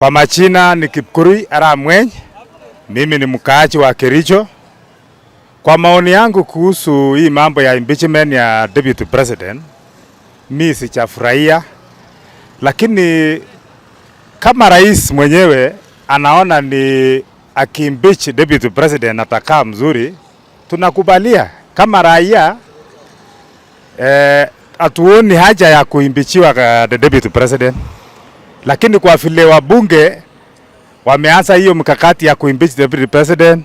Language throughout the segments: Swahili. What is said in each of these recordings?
Kwa majina ni Kipkurui Arap Mweny, mimi ni mkaaji wa Kericho. Kwa maoni yangu kuhusu hii mambo ya impeachment ya deputy president, mi sijafurahia, lakini kama rais mwenyewe anaona ni akiimpeach deputy president atakaa mzuri, tunakubalia kama raia. Hatuoni haja ya kuimpeachiwa the deputy president, lakini kwa vile wabunge wameanza hiyo mkakati ya kuimpeach deputy president,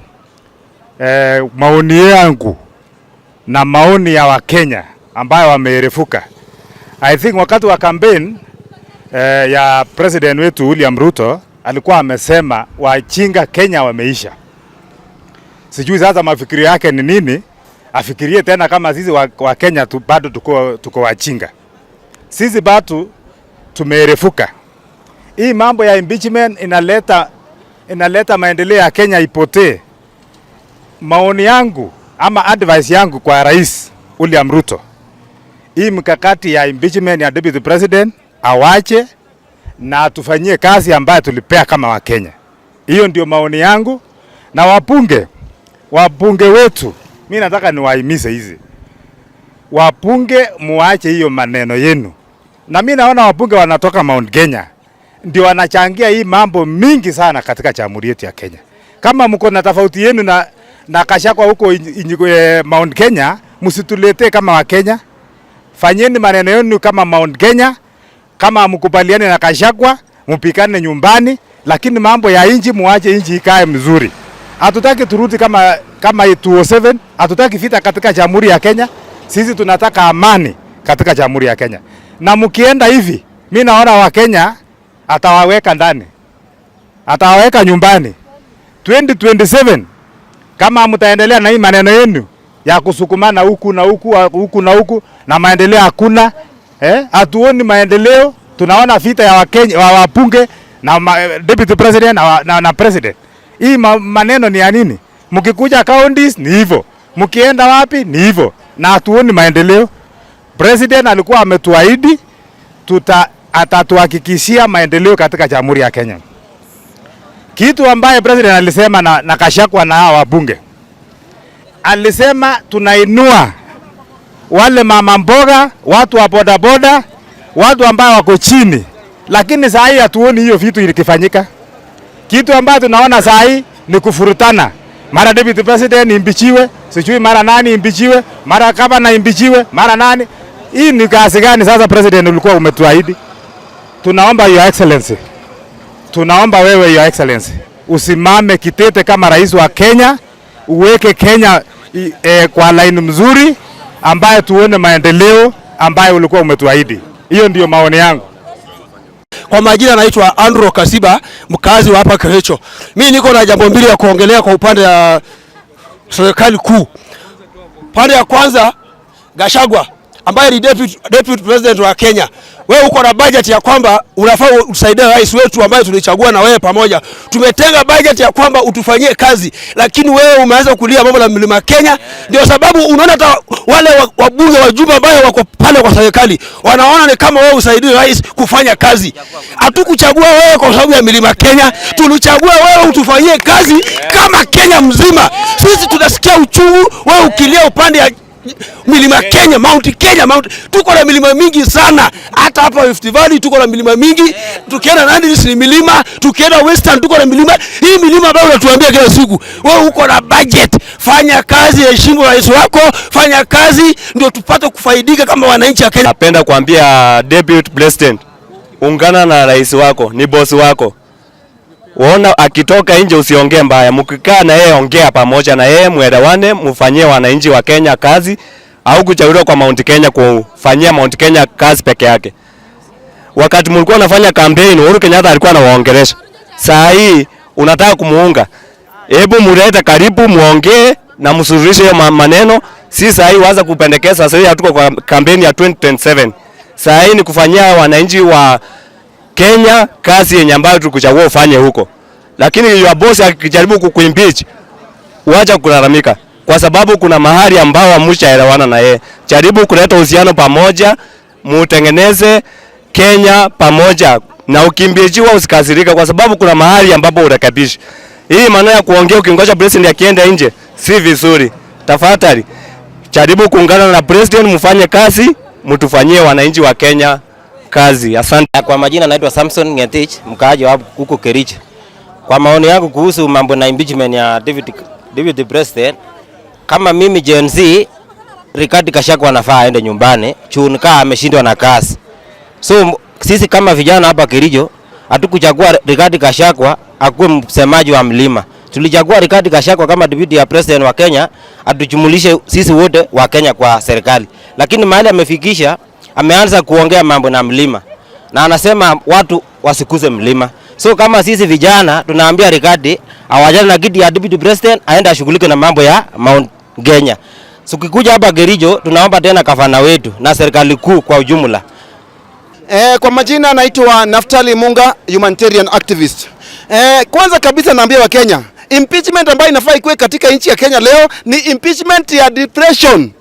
maoni yangu na maoni ya Wakenya ambayo wameerefuka, I think wakati wa campaign ya president wetu William Ruto alikuwa amesema wajinga Kenya wameisha. Sijui sasa mafikirio yake ni nini, afikirie tena kama sisi wa Kenya tu, bado tuko wajinga. Sisi bado tumeerefuka. Hii mambo ya impeachment inaleta maendeleo ya Kenya ipotee. Maoni yangu ama advice yangu kwa Rais William Ruto, hii mkakati ya impeachment ya deputy president awache na tufanyie kazi ambayo tulipea kama Wakenya. Hiyo ndio maoni yangu, na wabunge wetu, mi nataka niwahimize hizi wabunge, muache hiyo maneno yenu, na mi naona wabunge wanatoka Mount Kenya ndio wanachangia hii mambo mingi sana katika jamhuri yetu ya Kenya. Kama mko na tofauti yenu na Gachagua huko Mount Kenya, msituletee kama Wakenya. Fanyeni maneno yenu kama Mount Kenya. Kama mkubaliane na Gachagua, mpikane nyumbani, lakini mambo ya inchi muache inchi ikae mzuri. Hatutaki turudi kama 2007, hatutaki vita katika jamhuri ya Kenya. Sisi tunataka amani katika jamhuri ya Kenya. Na mkienda hivi, mi naona Wakenya atawaweka ndani, atawaweka nyumbani 2027 kama mtaendelea na hii maneno yenu ya kusukumana huku na huku, huku na huku, na maendeleo hakuna, eh? Hatuoni maendeleo, tunaona vita ya Wakenya wa wabunge na deputy president na president. Hii maneno ni ya nini? Mkikuja counties ni hivyo, mkienda wapi ni hivyo, na hatuoni maendeleo. President alikuwa ametuahidi atatuhakikishia maendeleo katika Jamhuri ya Kenya. Kitu ambaye president alisema na Gachagua na hawa wabunge, alisema tunainua wale mama mboga, watu wa bodaboda, watu ambao wako chini, lakini saa hii hatuoni hiyo vitu ikifanyika. Kitu ambayo tunaona saa hii ni kufurutana, mara deputy president impeachiwe, sijui mara nani impeachiwe, mara gavana impeachiwe, mara nani. Hii ni kazi gani sasa president ulikuwa umetuahidi? Tunaomba your excellency, tunaomba wewe your excellency usimame kitete kama rais wa Kenya, uweke Kenya kwa line mzuri ambayo tuone maendeleo ambayo ulikuwa umetuahidi. Hiyo ndio maoni yangu. Kwa majina naitwa Andrew Kasiba, mkazi wa hapa Kericho. Mimi niko na jambo mbili ya kuongelea kwa upande ya serikali kuu. Pande ya kwanza, Gachagua ambaye ni deputy president wa Kenya. Wewe uko na budget ya kwamba unafaa usaidie rais wetu ambaye tulichagua na wewe pamoja. Tumetenga budget ya kwamba utufanyie kazi, lakini wewe umeanza kulia mambo la mlima Kenya. Ndio sababu unaona hata wale wabunge, wajumbe ambao wako pale kwa serikali wanaona ni kama wewe usaidie rais kufanya kazi. Hatukuchagua wewe kwa sababu ya mlima Kenya, tulichagua wewe utufanyie kazi kama Kenya mzima. Sisi tunasikia uchungu wewe ukilia upande ya milima Kenya, Mount Kenya, Mount. Tuko na milima mingi sana. Hata hapa Rift Valley tuko na milima mingi. Tukienda Nandi ni milima, tukienda Western tuko na milima. Hii milima ambayo unatuambia kila siku, wewe uko na budget. Fanya kazi, heshimu rais wako, fanya kazi ndio tupate kufaidika kama wananchi wa Kenya. Napenda kuambia deputy president, ungana na rais wako, ni boss wako. Uona akitoka nje usiongee mbaya, mkikaa na yeye ongea pamoja na yeye, mwelewane, mfanyie wananchi wa Kenya kazi, au kuchaguliwa kwa Mount Kenya kufanyia Mount Kenya kazi peke yake. Wakati mlikuwa unafanya campaign, Uhuru Kenyatta alikuwa anawaongelesha. Saa hii unataka kumuunga, hebu mulete karibu, muongee na msuluhishe hiyo maneno. Si saa hii waanza kupendekeza. Sasa hii hatuko kwa kampeni ya 2027. Saa hii ni kufanyia wananchi wa Kenya kazi yenye ambayo tulikuchagua ufanye huko. Lakini your boss akijaribu kukuimpeach, wacha kulalamika, kwa sababu kuna mahali ambao hamshaelewana na yeye. Jaribu kuleta uhusiano pamoja, mutengeneze Kenya pamoja. Na ukiimpeachiwa usikasirika, kwa sababu kuna mahali ambapo urekebisha. Hii maana ya kuongea ukingoja president akienda nje si vizuri. Tafadhali jaribu kuungana na president, mfanye kazi, mtufanyie wananchi wa Kenya kazi. Asante. Kwa majina naitwa Samson Ngetich, mkaaji wa huko Kericho. Kwa maoni yangu kuhusu mambo na impeachment ya Deputy President, kama mimi Gen Z, Rigathi Gachagua anafaa aende nyumbani, chunka ameshindwa na kazi. So sisi kama vijana hapa Kericho hatukuchagua Rigathi Gachagua akuwe msemaji wa mlima. Tulichagua Rigathi Gachagua kama deputy ya president wa Kenya atujumulishe sisi wote wa Kenya kwa serikali. Lakini mahali amefikisha, ameanza kuongea mambo na mlima na anasema watu wasikuze mlima. So kama sisi vijana tunaambia Rigathi awachane na kiti ya deputy president, aende ashughulike na mambo ya Mount Kenya. So kikuja hapa Kericho tunaomba tena gavana wetu na serikali kuu kwa ujumla. Kwa majina naitwa Naftali Munga, humanitarian activist. Kwanza kabisa naambia Wakenya, impeachment ambayo inafaa ikuwe katika nchi ya Kenya leo ni impeachment ya depression.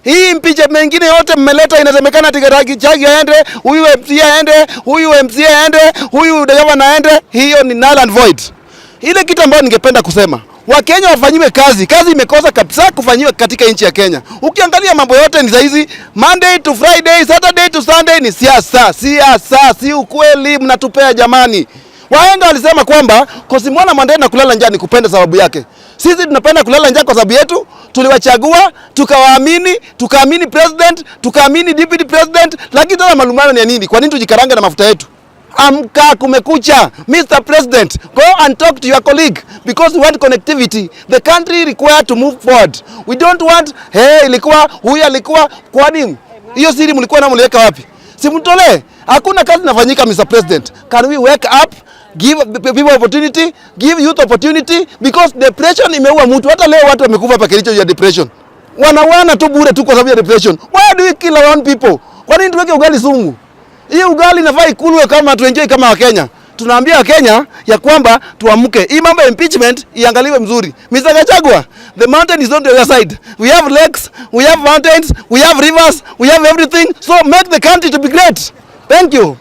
Hii impeachment mengine yote mmeleta, inasemekana ati Gachagua aende, huyu MCA aende, huyu MCA aende, huyu gavana aende, hiyo ni null and void. Ile kitu ambayo ningependa kusema, Wakenya wafanyiwe kazi. Kazi imekosa kabisa kufanyiwa katika nchi ya Kenya. Ukiangalia mambo yote ni saizi Monday to Friday, Saturday to Sunday ni siasa, siasa, si ukweli mnatupea jamani. Wahenga walisema kwamba kosimwana mwandee na kulala njaa ni kupenda sababu yake. Sisi tunapenda kulala njaa kwa sababu yetu, tuliwachagua, tukawaamini, tukaamini president, tukaamini deputy president, lakini sasa malumbano ni ya nini? Kwa nini tujikaranga na mafuta yetu? Amka, kumekucha. Mr. President, go and talk to your colleague because we want connectivity. The country required to move forward. We don't want, hey, ilikuwa huyu alikuwa, kwani hiyo siri mlikuwa na mliweka wapi? Si mtolee. Hakuna kazi inafanyika Mr. President. Can we wake up? Give people opportunity, give youth opportunity because depression imeua mtu. Hata leo watu wamekufa hapa Kericho ya depression. Wanauana tu bure tu kwa sababu ya depression. Why do we kill our own people? Kwa nini tuweke ugali sumu? Hii ugali inafaa ikulwe kama tuenjoy kama Wakenya. Tunaambia Wakenya ya kwamba tuamke. Hii mambo ya impeachment iangaliwe mzuri. Mr. Gachagua, the mountain is not the other side. We have lakes, we have mountains, we have rivers, we have everything. So make the country to be great. Thank you.